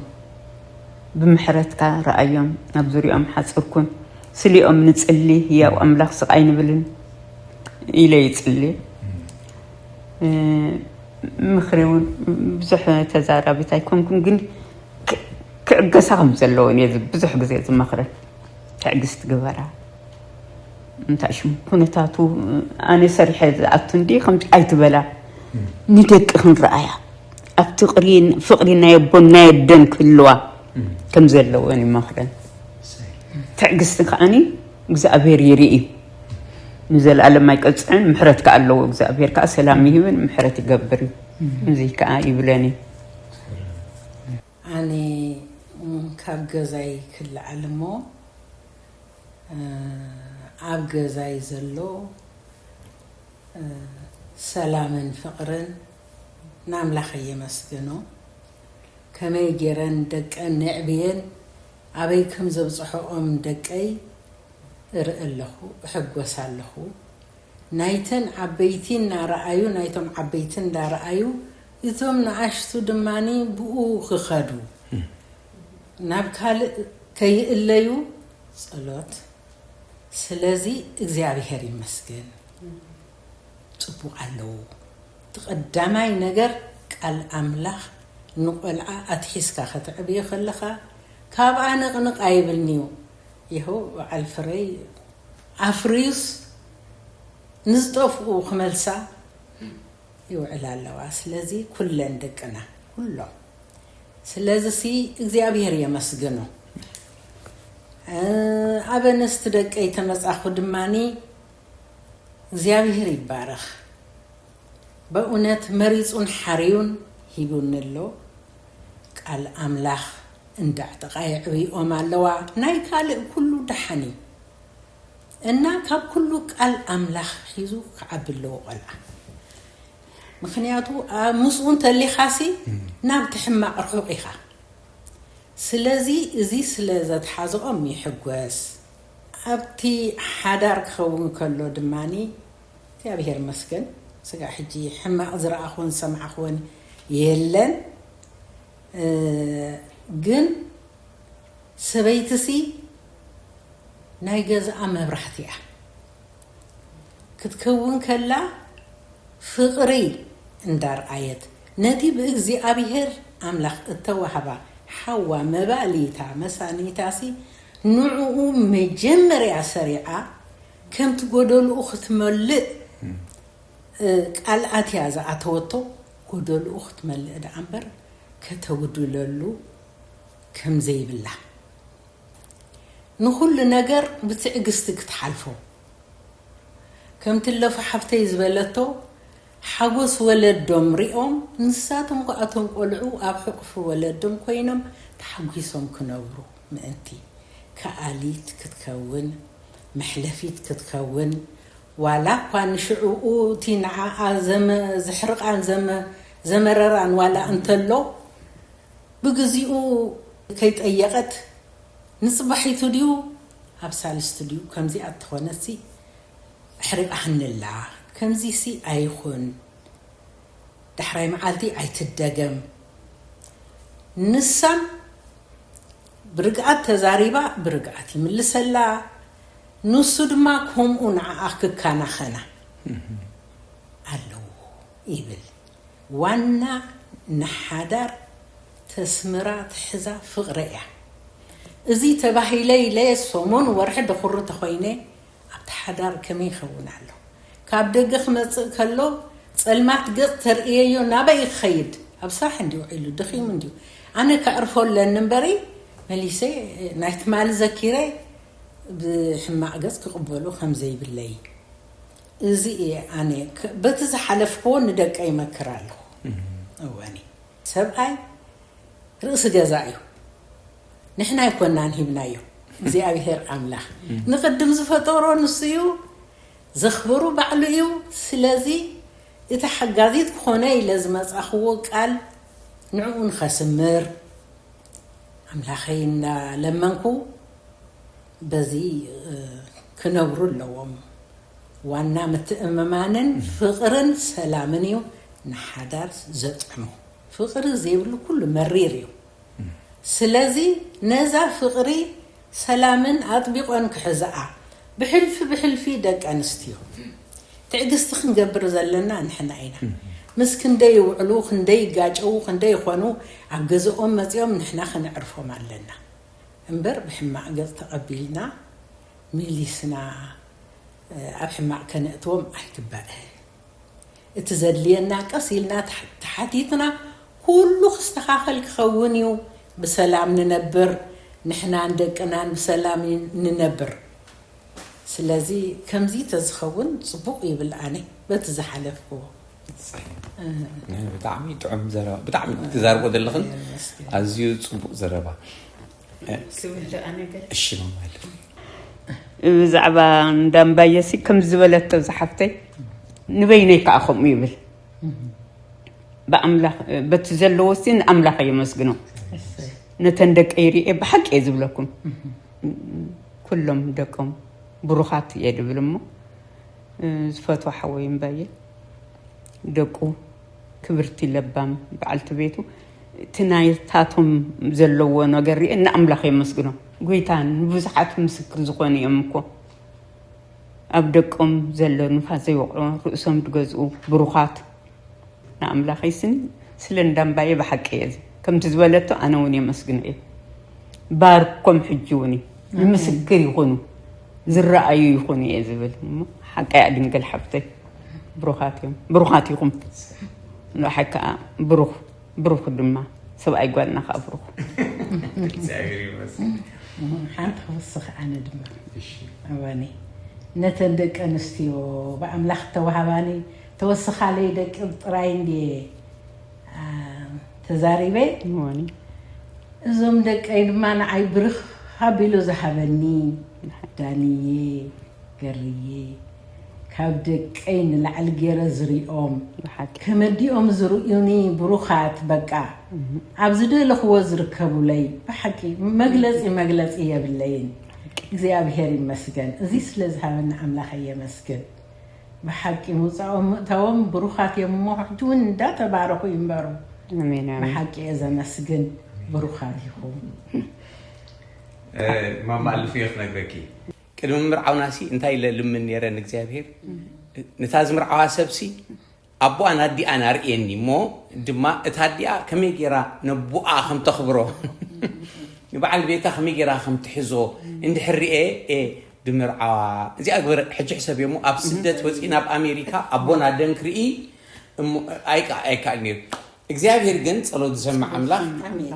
ብምሕረትካ ረኣዮም፣ ናብ ዙሪኦም ሓጽርኩን። ስሊኦም ንጽሊ፣ ህያው ኣምላኽ ስቕ ኣይንብልን ኢለ ይጽሊ። እ፣ ምኽሪ እውን ብዙሕ ተዛራቢት ኣይኮንኩን፣ ግን ክ-፣ ክዕገሳ ከም ዘለወን እየ ዝ-፣ ብዙሕ ግዜ ዝመኽረን። ትዕግስቲ ግበራ። እንታይ ሽሙ ኩነታቱ፣ ኣነ ሰሪሐ ዝኣቱ እንዲ ከምዚ ኣይትበላ። ንደቂ ክንረኣያ ኣብቲ ቅሪ-፣ ፍቕሪ ናይ ኣቦን ናይ ኣደን ክህልዋ ከም ዘለወን ይመኽረን። ትዕግስቲ ከዓኒ እግዚኣብሔር ይርኢ እዩ። ንዘለኣለም ኣይቀጽዕን፣ ምሕረት ከኣ ኣለዎ። እግዚኣብሔር ከኣ ሰላም ይህብን ምሕረት ይገብር እዩ። እዚ ከኣ ይብለኒ። ኣነ፣ ም፣ ካብ ገዛይ ክለዓል እሞ፣ እ፣ ኣብ ገዛይ ዘሎ፣ እ፣ ሰላምን ፍቕርን ንኣምላኸይ የመስግኖ። ከመይ ገይረን ደቀን ነዕብየን ኣበይ ከም ዘብጽሖኦም ደቀይ እርኢ ኣለኹ፣ እሕጎስ ኣለኹ። ናይተን ዓበይቲ እናረኣዩ፣ ናይቶም ዓበይቲ እንዳረኣዩ፣ እቶም ንኣሽቱ ድማኒ ብኡ ክኸዱ፣ ናብ ካልእ ከይእለዩ ጸሎት። ስለዚ እግዚኣብሔር ይመስገን፣ ጽቡቕ ኣለዉ። እቲ ቀዳማይ ነገር ቃል ኣምላኽ ንቖልዓ ኣትሒዝካ ከተዕብዮ ከለኻ፣ ካብኣ ንቕንቕ ኣይብልን'ዩ። ይኸው በዓል ፍረይ ኣፍርዩስ ንዝጠፍኡ ክመልሳ ይውዕላ ኣለዋ። ስለዚ ኩለን ደቅና፣ ኩሎም። ስለዚ ሲ እግዚኣብሔር የመስግኖ። እ፣ ኣብ ኣንስቲ ደቀይ ተመጻኹ ድማኒ እግዚኣብሔር ይባረኽ። በእውነት መሪጹን ሓርዩን ሂቡኒ ኣሎ። ቃል ኣምላኽ እንዳዕጠቓ የዕብይኦም ኣለዋ። ናይ ካልእ ኩሉ ደሓን እዩ። እና ካብ ኩሉ ቃል ኣምላኽ ሒዙ ክዓቢ ኣለዎ ቆልዓ። ምኽንያቱ ኣብ ምስኡ እንተሊኻሲ እም። ናብቲ ሕማቕ ርሑቕ ኢኻ። ስለዚ እዚ ስለ ዘትሓዝኦም ይሕጎስ። ኣብቲ ሓዳር ክኸውን ከሎ ድማኒ እግዚኣብሔር መስገን፣ ስጋዕ ሕጂ ሕማቕ ዝረኣኹን ዝሰማዕኹን የለን። እ፣ ግን ሰበይትሲ ናይ ገዛኣ መብራህቲ እያ። ክትከውን ከላ ፍቕሪ እንዳርኣየት፣ ነቲ ብእግዚኣብሔር ኣምላኽ እተዋህባ ሓዋ መባልይታ መሳንይታሲ ንዕኡ መጀመርያ ሰሪዓ ከምቲ ጎደልኡ ክትመልእ፣ እ፣ ቃል ኣትያ ዝኣተወቶ ጎደልኡ ክትመልእ ደኣ እምበር ከተጉድለሉ ከም ዘይብላ። ንኹሉ ነገር ብትዕግስቲ ክትሓልፎ። ከምቲ ለፎ ሓፍተይ ዝበለቶ፣ ሓጎስ ወለዶም ሪኦም፣ ንሳቶም ከኣ እቶም ቆልዑ ኣብ ሕቑፊ ወለዶም ኮይኖም ተሓጒሶም ክነብሩ ምእንቲ፣ ከኣሊት ክትከውን፣ መሕለፊት ክትከውን፣ ዋላ እኳ ንሽዕኡ እቲ ንዓኣ ዘመ-፣ ዘሕርቓን ዘመ-፣ ዘመረራን ዋላ እንተሎ፣ ብግዚኡ ከይጠየቐት፣ ንጽባሒቱ ድዩ ኣብ ሳልስቲ ድዩ ከምዚኣ እተኾነሲ ኣሕሪቓ ሃንላ፣ ከምዚሲ ኣይኹን፣ ዳሕራይ መዓልቲ ኣይትደገም። ንሳም ብርግኣት ተዛሪባ፣ ብርግኣት ይምልሰላ። ንሱ ድማ ከምኡ ንዓኣ ክከናኸና ኣለዎ ይብል። ዋና ንሓዳር እቲ ተስምራ ትሕዛ ፍቕረ እያ። እዚ ተባሂለ ኢለ ሰሙን ወርሒ ድኹሪ ተኾይነ ኣብቲ ሓዳር ከመይ ይኸውን ኣሎ? ካብ ደገ ክመጽእ ከሎ ጸልማት ገጽ ተርእየዮ ናበይ ክኸይድ? ኣብ ስራሕ እንዲ ውዒሉ ደኺሙ እንዲ። ኣነ ከዕርፎ ኣለኒ እምበሪ መሊሰ ናይ ትማሊ ዘኪረ ብሕማቕ ገጽ ክቕበሎ ከም ዘይብለይ። እዚ እየ ኣነ በቲ ዝሓለፍክዎ ንደቀይ ይመክር ኣለኹ። እወኒ ሰብኣይ ርእሲ ገዛ እዩ። ንሕና ኣይኮናን ሂብናዮ፣ እግዚኣብሔር ኣምላኽ ንቕድም ዝፈጠሮ ንሱ እዩ። ዘኽብሩ ባዕሉ እዩ። ስለዚ እቲ ሓጋዚት ክኾነ ኢለ ዝመጻኽዎ ቃል ንዕኡ ንኸስምር ኣምላኸይ እናለመንኩ በዚ ክነብሩ ኣለዎም። ዋና ምትእምማንን ፍቕርን ሰላምን እዩ ንሓዳር ዘጥዕሞ። ፍቕሪ ዘይብሉ ኩሉ መሪር እዩ። ስለዚ ነዛ ፍቕሪ ሰላምን ኣጥቢቖን ክሕዝኣ ብሕልፊ ብሕልፊ ደቂ ኣንስትዮ ትዕግስቲ ክንገብር ዘለና ንሕና ኢና። ምስ ክንደይ ይውዕሉ፣ ክንደይ ይጋጨዉ፣ ክንደይ ይኾኑ ኣብ ገዝኦም መፂኦም ንሕና ክነዕርፎም ኣለና እምበር ብሕማቕ ገፅ ተቐቢልና ሚሊስና ኣብ ሕማቕ ከነእትዎም ኣይግባእን። እቲ ዘድልየና ቀስ ኢልና ተሓቲትና ኩሉ ክስተኻኸል ክኸውን እዩ። ብሰላም ንነብር፣ ንሕናን ደቅናን ብሰላም ንነብር። ስለዚ ከምዚ ተዝኸውን ጽቡቕ ይብል ኣነ በቲ ዝሓለፍክዎ። ብጣዕሚ ጥዑም ዘረባ፣ ብጣዕሚ ትዛርቦ ዘለኽን ኣዝዩ ጽቡቕ ዘረባ። እሺ ማማል ብዛዕባ እንዳምባየሲ ከም ዝበለቶ ዝሓፍተይ ንበይነይ ከዓ ከምኡ ይብል። ብኣምላኽ በቲ ዘለዎ ሲ ንኣምላኽ የመስግኖ። ነተን ደቀይ ሪኤ ብሓቂ እየ ዝብለኩም፣ ኩሎም ደቆም ብሩኻት እየ ድብል እሞ ዝፈትዋ ሓወይ እምባየ ደቁ ክብርቲ ለባም በዓልቲ ቤቱ እቲ ናይታቶም ዘለዎ ነገር ሪኤ ንኣምላኽ የመስግኖ። ጎይታ ንብዙሓት ምስክር ዝኾኑ እዮም እኮ ኣብ ደቆም ዘሎ ንፋስ ዘይወቕዖ ርእሶም ድገዝኡ ብሩኻት ንኣምላኸይ ስኒ ስለ እንዳምባየ ብሓቂ እየ ከምቲ ዝበለቶ ኣነ እውን የመስግኖ እየ። ባርኮም ሕጂ እውን እዩ ንምስክር ይኹኑ ዝረኣዩ ይኹኑ እየ ዝብል እሞ ሓቀያ ድንግል ሓፍተይ ብሩኻት እዮም ብሩኻት ኢኹም። ንሓይ ከዓ ብሩኽ ብሩኽ ድማ ሰብኣይ ጓልና ከዓ ብሩኽ። እግዚኣብሔር ይመስገን። ሓንቲ ክውስኽ ኣነ ድማ እሺ እወኒ ነተን ደቂ ኣንስትዮ ብኣምላኽ ተዋሃባኒ ተወስኻለይ ደቂ ጥራይ እንድየ ተዛሪበ። እወኒ እዞም ደቀይ ድማ ንዓይ ብርኽ ኣቢሉ ዝሃበኒ ዳንየ ገርየ ካብ ደቀይ ንላዕሊ ገይረ ዝሪኦም ብሓቂ ከመዲኦም ዝርእዩኒ ብሩኻት በቃ ኣብ ዝደለኽዎ ዝርከቡለይ ብሓቂ መግለፂ መግለፂ የብለይን። እግዚኣብሔር ይመስገን እዚ ስለ ዝሃበኒ ኣምላኸይ የመስግን። ብሓቂ ምውፃኦም ምእታዎም ብሩኻት እዮም እሞ ሕጂ እውን እንዳተባረኹ ይንበሩ። ኣሜን ኣሜን ብሓቂ እየ ዘመስግን። ብሩኻት ኢኹም። ማማ ኣልፍዮ ክነግረኪ ቅድሚ ምርዓውና ሲ እንታይ ኢለ ልምን ነረ ንእግዚኣብሔር ነታ ዝምርዓዋ ሰብ ሲ ኣቦኣን ኣዲኣን ኣርእየኒ እሞ ድማ እታ ኣዲኣ ከመይ ገይራ ነቦኣ ከም ተኽብሮ ንበዓል ቤታ ከመይ ገይራ ከም ትሕዞ እንድሕር ርኤ እየ ድምርዓዋ። እዚኣ ግበር ሕጂ ሕሰብ እሞ ኣብ ስደት ወፂ ናብ ኣሜሪካ ኣቦን ኣደን ክርኢ እሞ ኣይካ ኣይካል ነይሩ እግዚኣብሔር ግን ፀሎት ዝሰምዕ ኣምላኽ ኣሜን።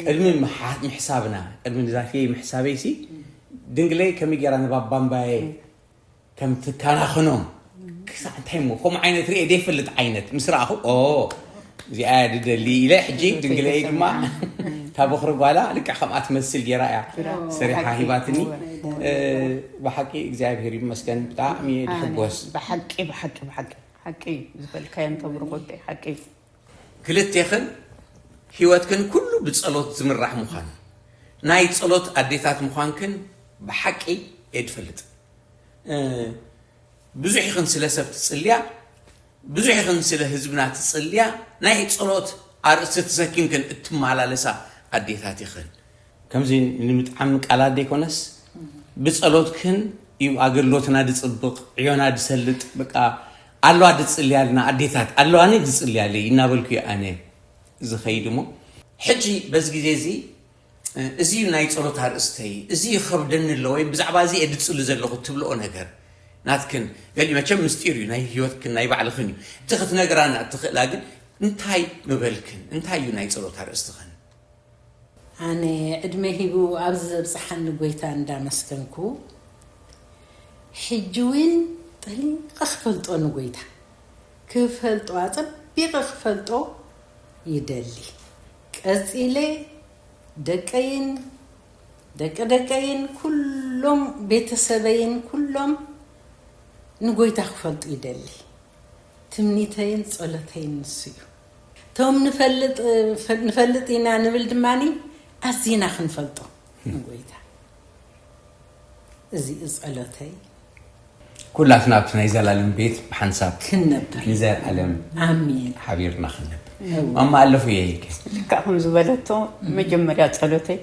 ቅድሚ ምሓ- ምሕሳብና ቅድሚ ንዛፊየይ ምሕሳበይ ሲ ድንግለይ ከመይ ገይራ ንባባምባየ ከም ትከናኸኖም ክሳዕ እንታይ እሞ ከምኡ ዓይነት ርኤ ዘይፈልጥ ዓይነት ምስ ረኣኹ ኦ እዚኣ እያ ድደሊ ኢለ ሕጂ ድንግለይ ድማ እታ በኽሪ ጓላ ልክዕ ከምኣ ትመስል ገይራ እያ ሰሪሓ ሂባትኒ። ብሓቂ እግዚኣብሔር ይመስገን ብጣዕሚ እየ ድሕጎስ። ብሓቂ ብሓቂ ብሓቂ ሓቂ እዩ ዝበልካዮ እንተብርጎ ሓቂ እዩ። ክልቴኽን ህይወትክን ኩሉ ብጸሎት ዝምራሕ ምዃኑ ናይ ጸሎት ኣዴታት ምዃንክን ብሓቂ እየ ድፈልጥ። ብዙሕ ኢኽን ስለ ሰብ ትጽልያ፣ ብዙሕ ኢኽን ስለ ህዝብና ትጽልያ፣ ናይ ጸሎት ኣርእስቲ ተሰኪምክን እትመላለሳ ኣዴታት ኢኽን። ከምዚ ንምጥዓም ቃላት ዘይኮነስ ብጸሎትክን እዩ ኣገልግሎትና ድጽብቕ ዕዮና ድሰልጥ። በቃ ኣለዋ ድጽልያልና ኣዴታት ኣለዋኒ ድጽልያለይ እናበልኩ እየ ኣነ ዝኸይድ እሞ ሕጂ በዚ ግዜ እዚ እዚ እዩ ናይ ጸሎት ኣርእስተይ፣ እዚ ይኸብደኒ ኣሎ ወይ ብዛዕባ እዚ እየ ድጽሊ ዘለኹ ትብልኦ ነገር ናትክን ገሊ መቸም ምስጢር እዩ ናይ ህይወትክን ናይ ባዕልኽን እዩ። እቲ ክትነግራና እትኽእላ ግን እንታይ ምበልክን እንታይ እዩ ናይ ጸሎት ኣርእስትኽን? ኣነ ዕድመ ሂቡ ኣብዚ ዘብፅሓኒ ጎይታ እንዳመስገንኩ ሕጂ እውን ጠሊቐ ክፈልጦ ንጎይታ ክፈልጦ ኣፀቢቐ ክፈልጦ ይደሊ። ቀፂለ ደቀይን ደቂ ደቀይን ኩሎም ቤተሰበይን ኩሎም ንጎይታ ክፈልጡ ይደሊ። ትምኒተይን ጸሎተይን ንሱ እዩ። እቶም ንፈልጥ ንፈልጥ ኢና ንብል ድማ ኣዚና ክንፈልጦ ንጎይታ። እዚ እዩ ጸሎተይ። ኩላትና ኣብቲ ናይ ዘላለም ቤት ብሓንሳብ ክንነብር። ንዘላለም ኣሜን። ሓቢርና ክንነብር። ማማ ኣለፉ እየ ኢልኪ። ልክዕ ከም ዝበለቶ መጀመርያ ጸሎተይ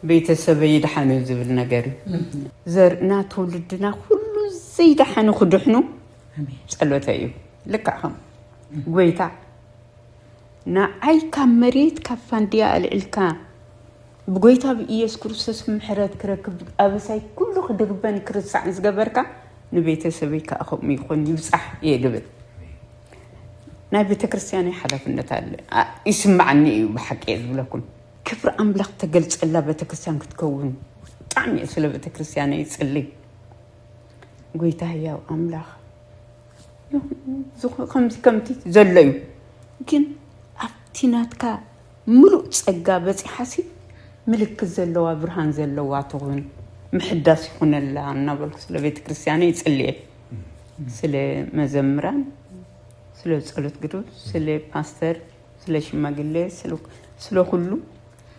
ቤተሰበይ ይድሓኑ ዝብል ነገር እዩ። ዘርእና ትውልድና ኩሉ ዘይደሓኑ ክድሕኑ ጸሎተ እዩ። ልክዕ ከም ጎይታ ንዓይ ካብ መሬት ካብ ፋንድያ ኣልዕልካ ብጎይታ ብኢየሱስ ክርስቶስ ምሕረት ክረክብ ኣበሳይ ኩሉ ክድርበን ክርስዓን ዝገበርካ ንቤተሰበይ ከዓ ከምኡ ይኹን ይብፃሕ እየ ድብል። ናይ ቤተክርስትያነይ ሓላፍነት ኣለ ይስማዓኒ እዩ ብሓቂ እየ ዝብለኩም። ክብሪ ኣምላኽ ተገልጸላ ቤተክርስትያን ክትከውን ብጣዕሚ እየ ስለ ቤተክርስትያነይ ይጽልይ። ጎይታ ህያው ኣምላኽ ከምዚ ከምቲ ዘሎ እዩ ግን ኣብቲ ናትካ ምሉእ ጸጋ በጺሓሲ ምልክት ዘለዋ ብርሃን ዘለዋ ትኹን ምሕዳስ ይኹነላ እናበልኩ ስለ ቤተክርስትያነይ ይጽልየ። ስለ መዘምራን ስለ ጸሎት ግሩብ ስለ ፓስተር ስለ ሽማግሌ ስለ ኩሉ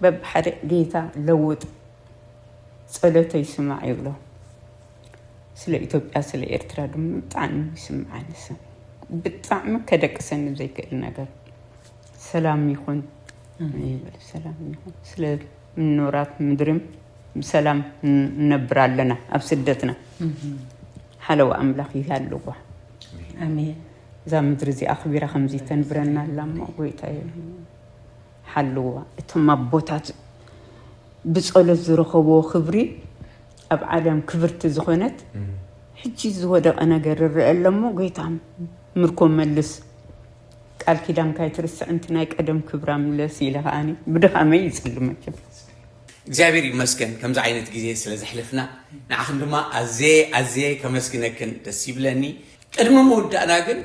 በብሓደ ጌታ ለውጥ ጸሎተይ ስማዕ ይብሎ። ስለ ኢትዮጵያ ስለ ኤርትራ ድማ ብጣዕሚ ይስምዓኒ ሰብ ብጣዕሚ ከደቅሰኒ ዘይክእል ነገር ሰላም ይኹን ይብል ሰላም ይኹን ስለ ምኖራት ምድርም ብሰላም ንነብር ኣለና ኣብ ስደትና ሓለዋ ኣምላኽ ይሃልዋ ኣሜን። እዛ ምድሪ እዚኣ ኣኽቢራ ከምዚ ተንብረና ኣላ እሞ ጎይታ ሓልዋ። እቶም ኣቦታት ብጸሎት ዝረኸብዎ ክብሪ ኣብ ዓለም ክብርቲ ዝኾነት ሕጂ ዝወደቐ ነገር እረአ ኣሎ እሞ ጎይታ ምርኮ መልስ ቃል ኪዳንካ ይትርስዕ እንቲ ናይ ቀደም ክብራ ምለስ ኢለ ከዓኒ ብድኻመይ ይጽሊ መቸም እግዚኣብሔር ይመስገን ከምዚ ዓይነት ግዜ ስለ ዘሕለፍና ንዓኽን ድማ ኣዝየ ኣዝየ ከመስግነክን ደስ ይብለኒ። ቅድሚ ምውዳእና ግን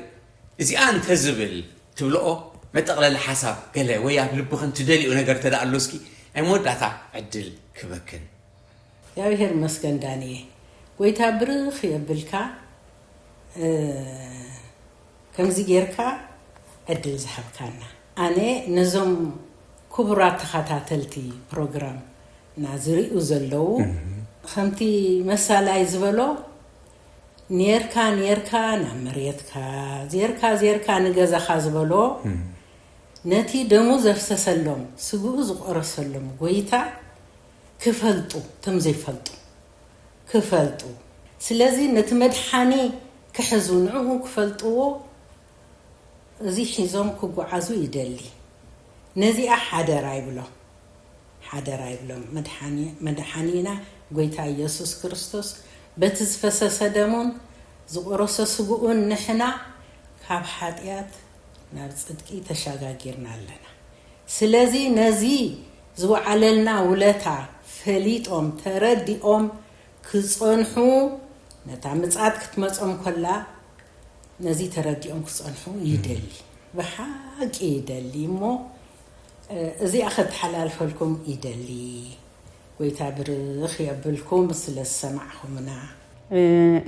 እዚኣ እንተዝብል ትብልኦ መጠቕለሊ ሓሳብ ገለ ወይ ኣብ ልብኽን ትደልዮ ነገር እንተ ኣሎ እስኪ ናይ መወዳእታ ዕድል ክበክን። እግዚኣብሔር ይመስገን ዳንየ፣ ጎይታ ብርኽ የብልካ ከምዚ ጌርካ ዕድል ዝሃብካና። ኣነ ነዞም ክቡራት ተኸታተልቲ ፕሮግራም እና ዝርእዩ ዘለዉ ከምቲ መሳላይ ዝበሎ ኔርካ ኔርካ ናብ መሬትካ ዜርካ ዜርካ ንገዛኻ ዝበሎ ነቲ ደሙ ዘፍሰሰሎም ስግኡ ዝቆረሰሎም ጎይታ ክፈልጡ እቶም ዘይፈልጡ ክፈልጡ ስለዚ ነቲ መድሓኒ ክሕዙ ንዕኡ ክፈልጥዎ እዚ ሒዞም ክጓዓዙ ይደሊ ነዚኣ ሓደራ ይብሎም ሓደራ ይብሎም መድሓኒና ጎይታ ኢየሱስ ክርስቶስ በቲ ዝፈሰሰ ደሙን ዝቆረሶ ስግኡን ንሕና ካብ ሓጢኣት ናብ ጽድቂ ተሻጋጊርና ኣለና ስለዚ ነዚ ዝወዓለልና ውለታ ፈሊጦም ተረዲኦም ክጸንሑ ነታ ምጽኣት ክትመጾም ኮላ ነዚ ተረዲኦም ክጸንሑ ይደሊ ብሓቂ ይደሊ እሞ እዚኣ ከተሓላልፈልኩም ይደሊ ጎይታ ብርኽ የብልኩም ስለ ዝሰማዕኹምና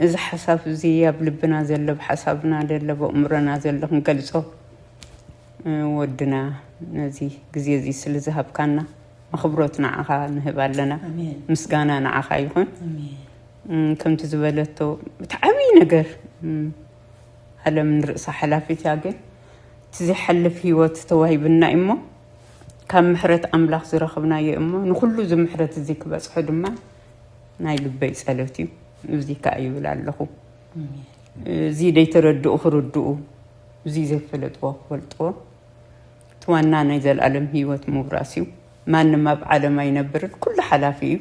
እዚ ሓሳብ እዚ ኣብ ልብና ዘሎ ብሓሳብና ደሎ ብእምሮና ዘሎ ክንገልጾ ወድና ነዚ ግዜ እዚ ስለ ዝሃብካና ኣኽብሮት ንዓኻ ንህብ ኣለና። ምስጋና ንዓኻ ይኹን። ከምቲ ዝበለቶ እቲ ዓብዪ ነገር ዓለም ንርእሳ ሓላፊት እያ፣ ግን እቲ ዘይሓልፍ ህይወት ተዋሂብና እዩ እሞ ካብ ምሕረት ኣምላኽ ዝረኸብናዮ እሞ ንኹሉ እዚ ምሕረት እዚ ክበጽሖ ድማ ናይ ልበይ ጸሎት እዩ። እዚ ከኣ ይብል ኣለኹ። እዚ ዘይተረድኡ ክርድኡ፣ እዚ ዘይፈለጥዎ ክፈልጥዎ፣ እቲ ዋና ናይ ዘለኣለም ህይወት ምውራስ እዩ። ማንም ኣብ ዓለም ኣይነብርን፣ ኩሉ ሓላፊ እዩ።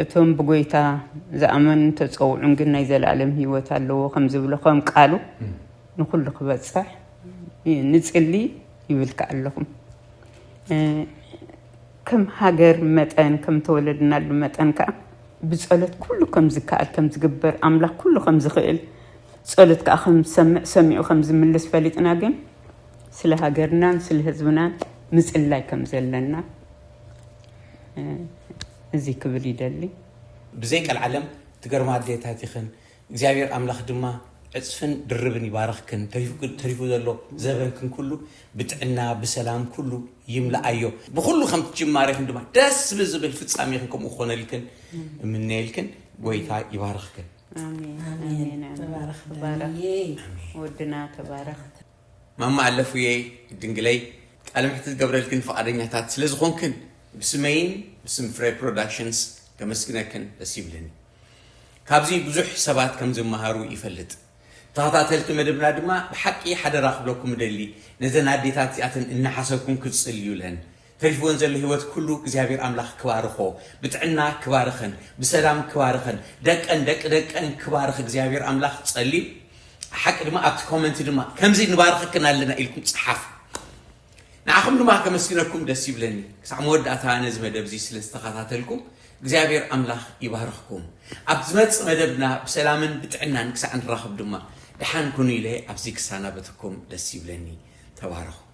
እቶም ብጎይታ ዝኣመኑን ተጸውዑን ግን ናይ ዘለኣለም ህይወት ኣለዎ፣ ከም ዝብሎ ከም ቃሉ ንኩሉ ክበጽሕ ንጽሊ ይብልካ ኣለኹም። ከም ሃገር መጠን፣ ከም ተወለድናሉ መጠን ከዓ ብጸሎት ኩሉ ከም ዝከኣል፣ ከም ዝግበር፣ ኣምላኽ ኩሉ ከም ዝኽእል፣ ጸሎት ከዓ ከም ዝሰምዕ፣ ሰሚዑ ከም ዝምልስ ፈሊጥና፣ ግን ስለ ሃገርናን ስለ ህዝብናን ምጽላይ ከም ዘለና እዚ ክብል ይደሊ። ብዘይ ቀልዓለም ትገርማ ኣዴታት ይኽን። እግዚኣብሔር ኣምላኽ ድማ ዕፅፍን ድርብን ይባረኽክን። ተሪፉ ዘሎ ዘበንክን ኩሉ ብጥዕና ብሰላም ኩሉ ይምልኣዮ። ብኩሉ ከም ጅማሬኽን ድማ ደስ ብዝብል ፍጻሜኽን ከምኡ ክኾነልክን እምነየልክን። ጎይታ ይባርኽክን። ኣሜን። ኣሜን። ኣሜን። ተባረኽ ተባረኽ። ዳንኤል። ወድና ተባረኽ። ማማ ኣለፉየይ ድንግለይ፣ ቃለ ምሕትት ዝገብረልክን ፍቓደኛታት ስለ ዝኾንክን ብስመይን ብስም ፍሬ ፕሮዳክሽንስ ከመስግነክን ደስ ይብልኒ። ካብዚ ብዙሕ ሰባት ከም ዝመሃሩ ይፈልጥ። ተኸታተልቲ መደብና ድማ ብሓቂ ሓደራ ክብለኩም እደሊ፣ ነዘን ኣዴታት እዚኣተን እናሓሰብኩም ክትጽልዩለን፣ ተሪፍወን ዘሎ ህይወት ኩሉ እግዚኣብሔር ኣምላኽ ክባርኾ፣ ብጥዕና ክባርኸን፣ ብሰላም ክባርኸን፣ ደቀን ደቂ ደቀን ክባርኽ እግዚኣብሔር ኣምላኽ ጸልዩ። ሓቂ ድማ ኣብቲ ኮመንት ድማ ከምዚ ንባርኸክን ኣለና ኢልኩም ጸሓፉ። ንዓኹም ድማ ከመስግነኩም ደስ ይብለኒ። ክሳዕ መወዳእታ ነዚ መደብ እዚ ስለ ዝተኸታተልኩም እግዚኣብሔር ኣምላኽ ይባርኽኩም። ኣብ ዝመጽእ መደብና ብሰላምን ብጥዕናን ክሳዕ ንራኸብ ድማ ደሓን ኩኑ ኢለ ኣብዚ ክሰናበተኩም ደስ ይብለኒ። ተባረኹ።